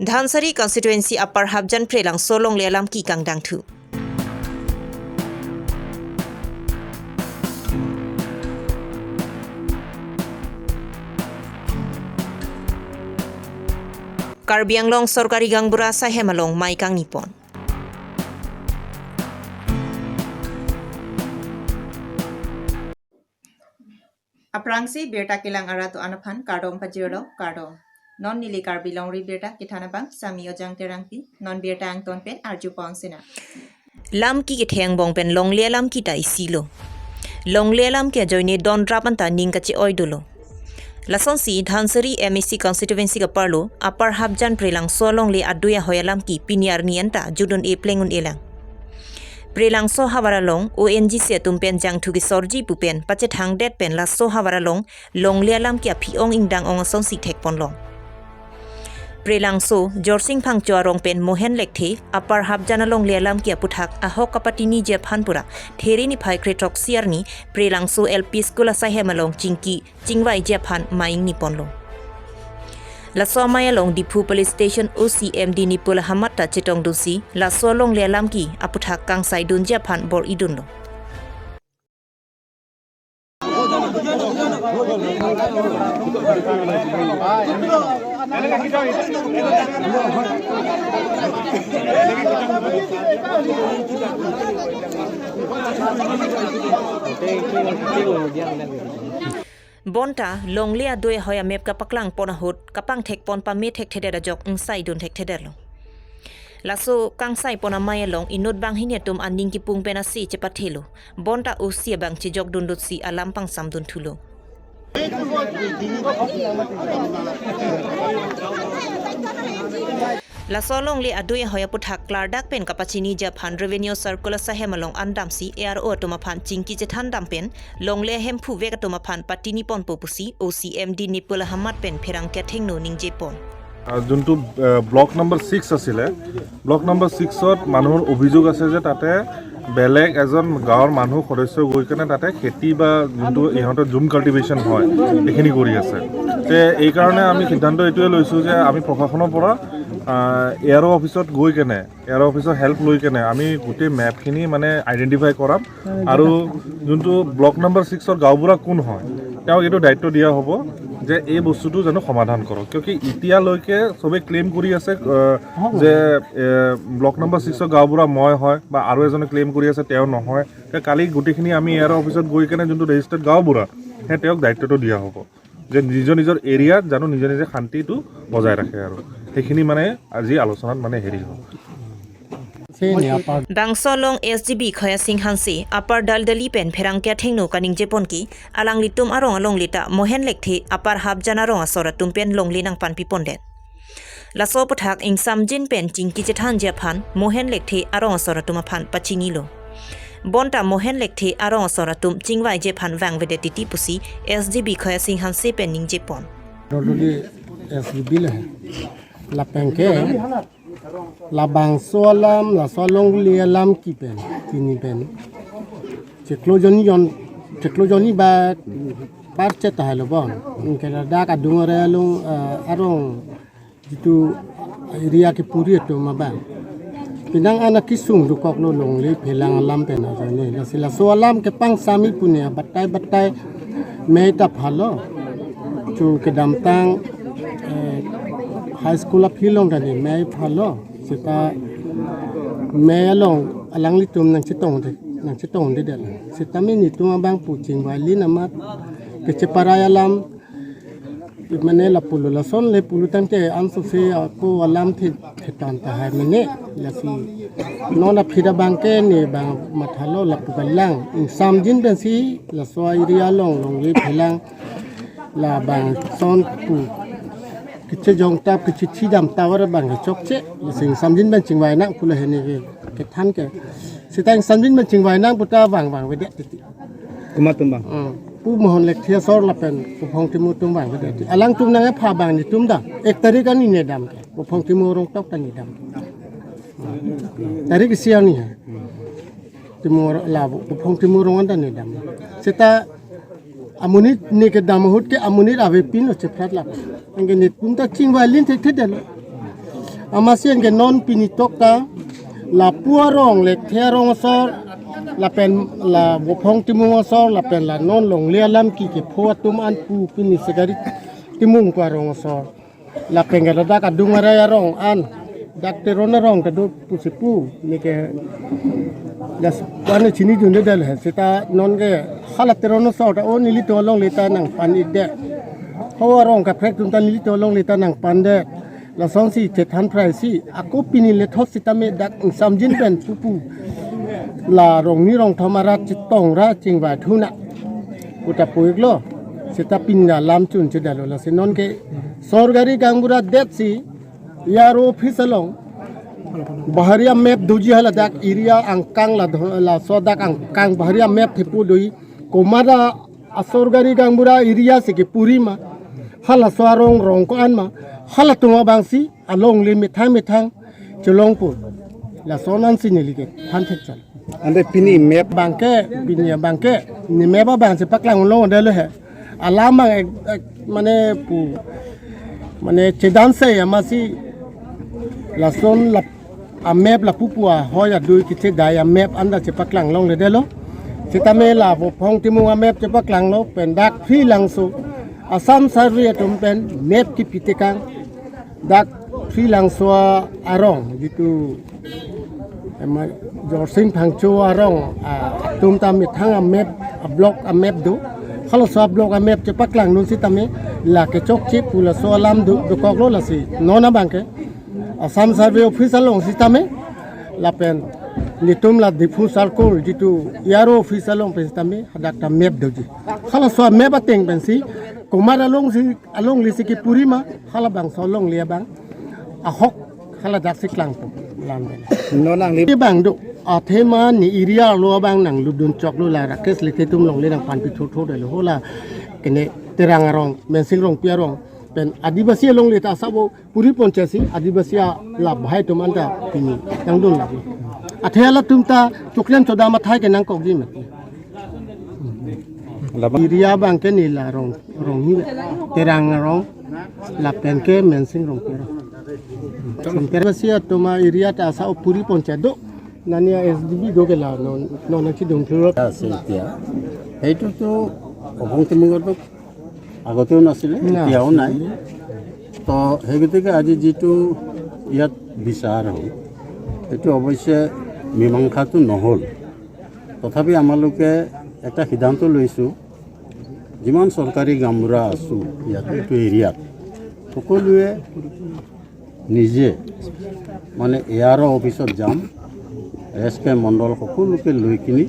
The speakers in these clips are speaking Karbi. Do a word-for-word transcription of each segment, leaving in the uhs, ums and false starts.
Dhansiri constituency Upper Hapjan Prelangso longle alam kekang dangthu. Karbi Anglong Sorkari Gaonbura asaihem along mei kangni pon. Aphrangsi birta kelang arat do-an aphan kardom pajirlo, kardom. Non neli Karbi Longri Birta kethan abang Sami Ojang Terangpi, non birta angton pen arju pon sinang. Lam ke kethe angbong pen longle alam ke ta isi lo. Longle alam ke ajoine don rap anta ning kache-oi dolo. Lasonsi Dhansiri M A C constituency kaparlo Upper Hapjan Prelangso longle adui ahoi alam ke pini arni anta judun-e pleng un-e lang. Prelangso havar along O N G C atum pen jangthu kesorji pu pen pachethangdet pen laso havar along longle alam ke aphi-ong ingdang-ong asonsi thek pon long. Prelangso, Jorsing Phangcho arong pen Mohen Lekthe, Upper Hapjan alongle alam ke aputhak ahok kapatini ji aphan pura, There niphai kre throksi arni, Prelangso L P School asaihem along chingki chingvai ji aphan mei ingni ponlo. Laso amei along Diphu Police Station O C M D Nipul Ahamat ta chetongdunsi, laso longle alam ke aputhak kangsai dun ji aphan bor-i dunlo. Bonta longle adui ahoi amep kapaklang pon ahut kapangthek pon pame thekthedet ajok ingsai dun thekthedetlo. Laso kangsai pon amei along inut banghini atum aning kipung pen ase chepathelo. Bonta O C abang chejok dundutsi alam pangsam dunthulo. Laso longle adui ahoi aputhak klardak pen kapachini ji aphan Revenue Circle asaihem along an damsi A R O atum aphan chingki chethan dam pen longle ahemphu vek atum aphan patini ponpo pusi O C M D Nipul Ahamat pen pherangke athengno ningje pon. আহ, যোনটো, আহ, block number six আছিলে, block number ছিক্সত মানুহৰ অভিযোগ আছে যে তাতে বেলেগ এজন গাঁৱৰ মানুহ সদস্য গৈ কেনে তাতে খেতি বা যোনটো ইহঁতৰ জুম কাল্টিভেশ্যন হয়, সেইখিনি কৰি আছে। তে এইকাৰণে আমি সিদ্ধান্ত এইটোৱে লৈছোঁ যে আমি প্ৰশাসনৰ পৰা, আহ, এ আৰ অ' অফিচত গৈ কেনে, এ আৰ অ' অফিচৰ হেল্প লৈ কেনে আমি গোটেই মেপখিনি মানে আইডেণ্টিফাই কৰাম আৰু যোনটো ব্লক নম্বৰ ছিক্সৰ গাঁওবুঢ়া কোন হয়, তেওঁক এইটো দায়িত্ব দিয়া হ'ব যে এই বস্তুটো যেন সমাধান কৰক। কিয় কি এতিয়ালৈকে চবেই ক্লেইম কৰি আছে, আহ, যে, এ, ব্লক নম্বৰ ছিক্সৰ গাঁওবুঢ়া মই হয় বা আৰু এজনে ক্লেইম কৰি আছে তেওঁ নহয়। তে কালি গোটেইখিনি আমি এ আৰ অ' অফিচত গৈ কেনে যোনটো ৰেজিষ্টাৰ্ড গাঁওবুঢ়া, সেই তেওঁক দায়িত্বটো দিয়া হ'ব যে নিজৰ নিজৰ এৰিয়াত জানো নিজে নিজে শান্তিটো বজাই ৰাখে আৰু সেইখিনি মানে আজি আলোচনাত মানে হেৰি হ'ল। Bangso along S G B Khoya Sing Hanse, Upper Daldali pen pherangke athengno kaningje pon ke, alanglitum arong alongle ta Mohen Lekthe Upper Hapjan arong asor atum pen longle nangpanpi pondet. Laso aputhak ingsamjin pen chingki chethanji aphan Mohen Lekthe arong asor atum aphan pachinilo. Bonta Mohen Lekthe arong asor atum chingvaiji aphan vangvedet titi pusi S G B Khoya Sing Hanse pen ningje pon. Daldali S G B le hai. Lapen ke labangso alam, laso alongle alam ke pen, pini pen chiklo jonni jon, chiklo jonni ba parche tahai lo bon. Anke ladak adung are along, eh, arong jitu area kepuri atum abang. Penang anak kesung dokoklo longle phelang alam pen ajoine. Lasi laso alam kepangsami pu ne batai batai mei ta phalo. Chu kedamtang, eh, high school aphi along ta ne mei phalo. Seta mei along alanglitum nangchetongde, nangchetongdedetlo. Seta mei netum abang pu chingvai lin amat kecheparai alam mane lapulo, lason le pulo tangte ansose ako alam the, thetan tahai mane. Lasi non aphi ta abang ke ne bang mathalo lapu kalang. Ingsamjin pensi laso area along longle phelang labangson pu kechejong tap, kechethi dam tap abang kechokche. Lasi ingsamjin pen chingvai nang pulo hene ke kethan ke. Seta ingsamjin pen chingvai nang pu ta vang vangvedet titi. Komat atum bang? Hmm. Pu Mohen Lekthe asor lapen Puphong Timur atum vangvedet titi. Alangtum nangkepha abang netum ta. Ek tarik arni ne dam ke. Puphong Timur arong tok ta ne dam. Tarik isi arni hai. Timur la Puphong Timur arong an ta ne dam. Seta amonit ne kedam ahut ke amonit avepinlo cheprat la. Anke netum ta chingvai lin thekthedetlo. Amatsi anke non pini tok ta lapu arong, Lekthe arong asor, lapen la Vophong Timung asor, lapen la non longle alam ke kepho atum an pu pini Sekari Timung pu arong asor. Lapen ke ladak adung arai arong an, dak Teron arong kedo pusi pu, neke jas ane chinidunde dal he, seta non ke hala Teron asor ta o nelitum alongle ta nangpan-ikde. Ho arong kaprek atum ta nelitum alongle ta nangpande. Lasonsi chethan phraisi, ako pini lethot sitame dak ingsamjin pen pupu la rong ni rong thom arat chetong ra chingvai thu nang puta pu-iklo, seta pini alam chun chedalo. Lasi non ke sorkari gaonbura detsi E R O office along bahari a-map doji, haladak area angkang la dho-, laso dak angkang bahari a-map thepo doji, komat a sorkari gaonbura area si kepuri ma, halaso arong rong ko-an ma, halatum abangsi alongle methang methang chelongpo. Lason ansi neli kethan thekchal. Ante pini map abangke, pini abangke, ne map abang chepaklang longdetlo he. Alam abang ek, ek, mane pu, mane chedan se amatsi lason lap a-map lapu pu ahoi adui kechedai a-map anta chepaklang longledetlo. Sitame la Vophong Timung a-map chepaklanglo, pen dak Phri Langso, Assam Survey atum pen map kepi tekang, dak Phri Langso arong, jitu ema Jorsing Phangcho arong, a, atum ta methang a-map, a-block a-map do. Halaso a-block a-map chepaklang dun sitame la kechokche pu laso alam do, dokoklo. Lasi non abangke Assam Survey Office along sitame, lapen netum la Diphu Circle jitu E R O office along pen sitame hadak ta map doji. Halaso a-map ateng pensi komat alongsi, alongle si kepuri ma, halabangso alongle abang ahok haladak si klangpo. Lam pen non nangli abang do, athema ne area arlo abang nanglutdun choklo, la Rakesh Lekthe atum alongle nangpanpi thotho detlo, hola kene Terang arong, Mensing Rongpi arong pen Adivasi alongle ta asap o puri ponchesi, Adivasi a la bahai atum anta pini tangdun lagi. Athe halatum ta choklem chodam athai ke nangkokji mati. Labang. Area abangke ne la rong, rong ni Terang arong, lapen ke Mensing Rongpi arong. Adivasi atum a-area ta asap o puri ponche do. Nani a-S D B do ke la non, non nangchidun thurot. আছে এতিয়া। সেইটোতো অভং তিমিঙতো আগতেও নাছিলে, না। এতিয়াও নাই। তো সেই গতিকে আজি যিটো ইয়াত বিচাৰ হ'ল, সেইটো অৱশ্যে মীমাংসাটো নহ'ল। তথাপি আমালোকে এটা সিদ্ধান্ত লৈছোঁ, যিমান চৰকাৰী গাঁওবুঢ়া আছোঁ ইয়াত, এইটো এৰিয়াত, সকলোৱে নিজে মানে এ আৰ অ' অফিচত যাম, এছ কে মণ্ডল সকলোকে লৈ কিনি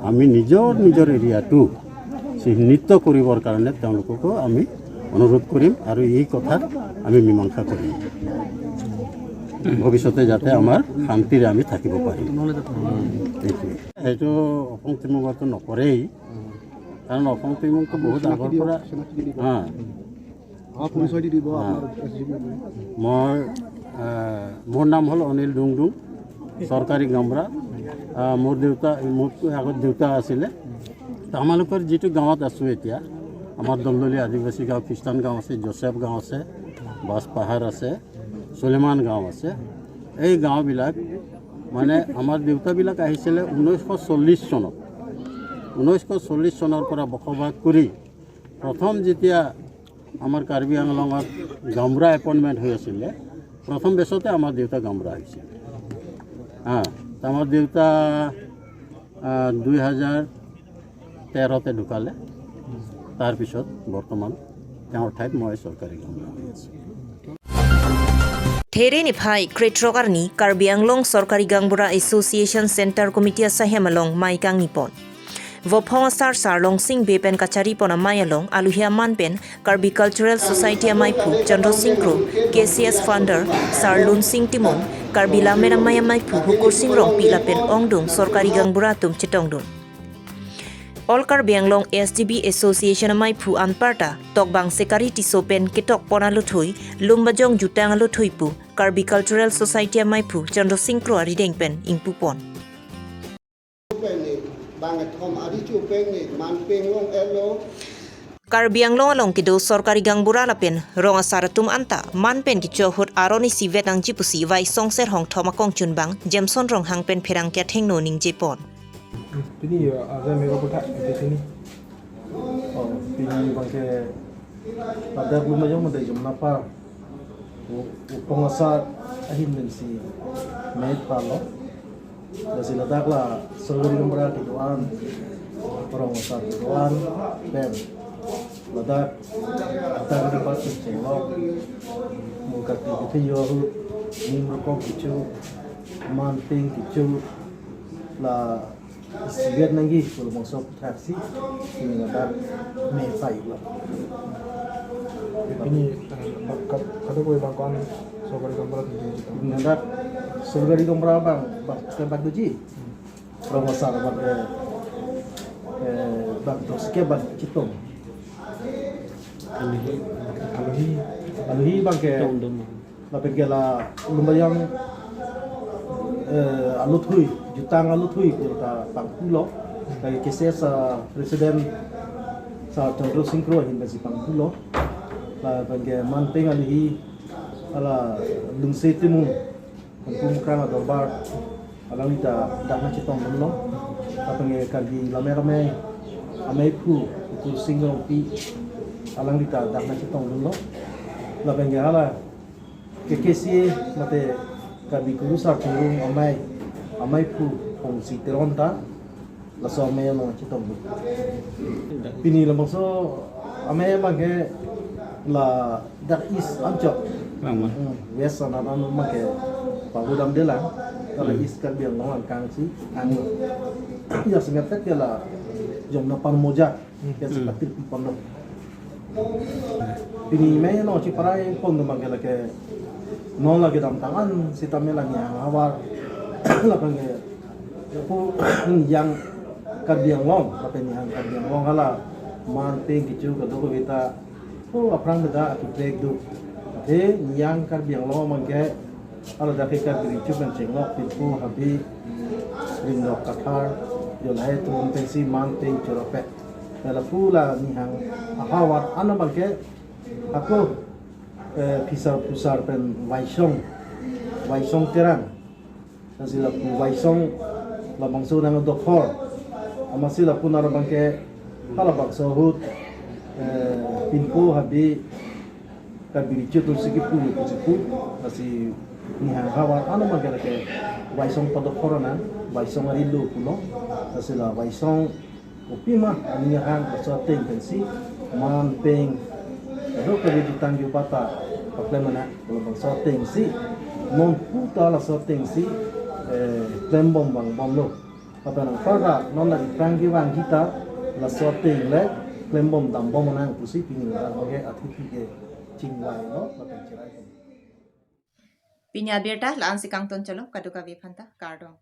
আমি নিজৰ নিজৰ এৰিয়াটো চিহ্নিত কৰিবৰ কাৰণে তেওঁলোককো আমি অনুৰোধ কৰিম আৰু এই কথাত আমি মীমাংসা কৰিম, ভৱিষ্যতে যাতে আমাৰ শান্তিৰে আমি থাকিব পাৰিম। এইটোৱে। সেইটো অভং তিমিঙতো নপৰেই, কাৰণ অভং তিমিঙতো বহুত আগৰ পৰা, হা। আমাৰ পৰিচয় দি দিব, হা। আপোনাৰ এছ ডি পি। মই, আহ, মোৰ নাম হ'ল অনিল ডুংডুং, চৰকাৰী গাঁওবুঢ়া। আহ, মোৰ দেউতা, মোতকৈ আগত দেউতা আছিলে। তো আমালোকৰ যিটো গাঁৱত আছোঁ এতিয়া, আমাৰ দলদলীয়া আদিবাসী গাঁও, খ্ৰীষ্টান গাঁও আছে, জোচেফ গাঁও আছে, বাছ পাহাৰ আছে, চুলেমান গাঁও আছে। এই গাঁওবিলাক মানে আমাৰ দেউতাবিলাক আহিছিলে ঊনৈছশ চল্লিছ চনত। ঊনৈছশ চল্লিছ চনৰ পৰা বসবাস কৰি প্ৰথম যেতিয়া আমাৰ কাৰ্বি আংলঙত গাঁওবুঢ়া এপইণ্টমেণ্ট হৈ আছিলে, প্ৰথম বেচতে আমাৰ দেউতা গাঁওবুঢ়া হৈছিলে। হা, তো আমাৰ দেউতা, আহ, দুই হাজাৰ তেৰতে ঢুকালে। তাৰপিছত বৰ্তমান তেওঁৰ ঠাইত মই চৰকাৰী গাঁওবুঢ়া হৈ আছোঁ। There niphai krethrok arni Karbi Anglong Sorkari Gaonbura Association Centre Committee asahem along mei kangni pon. Vophong asar Sar Longsing Bey pen kachari pon amei along aluhi aman pen Karbi Cultural Society amaiphu Chandra Sing Kro, K C S founder Sar Lunsing Timung, Karbi Lammet Amei amaiphu Hukur Sing Rongpi lapen ongdung sorkari gaonbura atum chetongdun. All Karbi Anglong S D B Association amaiphu anparta tokbang Sekari Tisso pen ketok pon alothui, Lumbajong Jutang alothui pu Karbi Cultural Society amaiphu Chandra Sing Kro arideng pen ingpu pon. Bang ethom ari chupeng ni man peng long elo. Karbi Anglong along kedo sorkari gaonbura lapen rong asar atum anta man pen kecho ahut aron isivet nangji pusi Vaisong Serhong thom akongchunbang Jameson Ronghang pen pherangke athengno ningjepon. Pini ya, ada mega putak di sini. Oh, pini bangke pada belum aja mau dari jam napa. Upong asar ahin pensi mei palo. Lasi ladak la sorkari gaonbura kedoan, rong asar kedoan, pen ladak atar di pas chenglok, mungkat di kethi yo ahut, ning rokok kecho, man pen kecho, la isivet nangji pu labangso aphuthak si pini ladak mei pai lo. Pini, eh, bak-, kad-, kadokave bang ko-an sorkari gaonbura tum tum chetong? Pini ladak sorkari gaonbura bang, bang, ke bang doji. Hmm. Rong asar bang, eh, eh, bang dos ke bang chetong. Alohi, alohi, alohi bang ke. Dong, dong. Lapen ke la Lumbajong, eh, aluthui, jutang aluthui pu ta pangpulo. Lake K C S, ah, President Sar Chandra Sing Kro ahin pensi pangpulo. Lapen ke man pen alohi hala Lungse Timung, Hemphu Mukrang Adorbar, alangli ta dak nangchetongdunlo. Lapen ke Karbi Lammet Amei, Ameiphu Kukursing Rongpi, alangli ta dak nangchetongdunlo. Lapen ke hala K K C A mate Karbi Kurusar Chungrung Amei, Ameiphu Phongsi Teron ta laso amei along chetongdun. Pini labangso amei abang ke ladak East anchot. Lama. Hmm, West anan an abang ke pahudamde lang. Kalau Hmm. East Karbi Anglong angkang si ang. Ya, semetek ke la Jomna Panmoja. Hmm. Pensi Hmm. patir pi pondok. Pini mei no chiparai pon abang ke lake non lake damtang an sitame la Nihang Havar. Lapen ke pu Nihang Karbi Anglong, lapen Nihang Karbi Anglong hala man pen kecho kadokave ta, oh, aphrang beda akiprek do. Athe Nihang Karbi Anglong abang ke hala dak ke Karbi Richup pen chenglok Pinpo, Habe, Ringdok, Kathar, jo lahai atum pensi man pen chorapet. Lapu la Nihang Ahavar an abang ke ako, eh, phisar phusar pen Vaisong, Vaisong Terang. Lasi lapu Vaisong labangso nang dokhor. Amatsi lapu nara abang ke halabangso ahut, eh, Pinpo, Habe, Karbi Richup atum si kipu, kipu, lasi Nihang Havar an abang ke lake Vaisong padokhor anan, Vaisong arilo pulo, lasi la Vaisong kopima aning ahang laso ateng pensi man pen kadokave jutang jubat ta paklem anan, labangso ateng si non puta laso ateng si, eh, klembom vangbomlo. Lapen anparta non la iprang kevang kita laso ateng le klembom dambom anan pusi pini la oke athipi ke chingvailo lapen cherai. Pini abirta la-an si kangton chalo, kadokave aphanta kardom.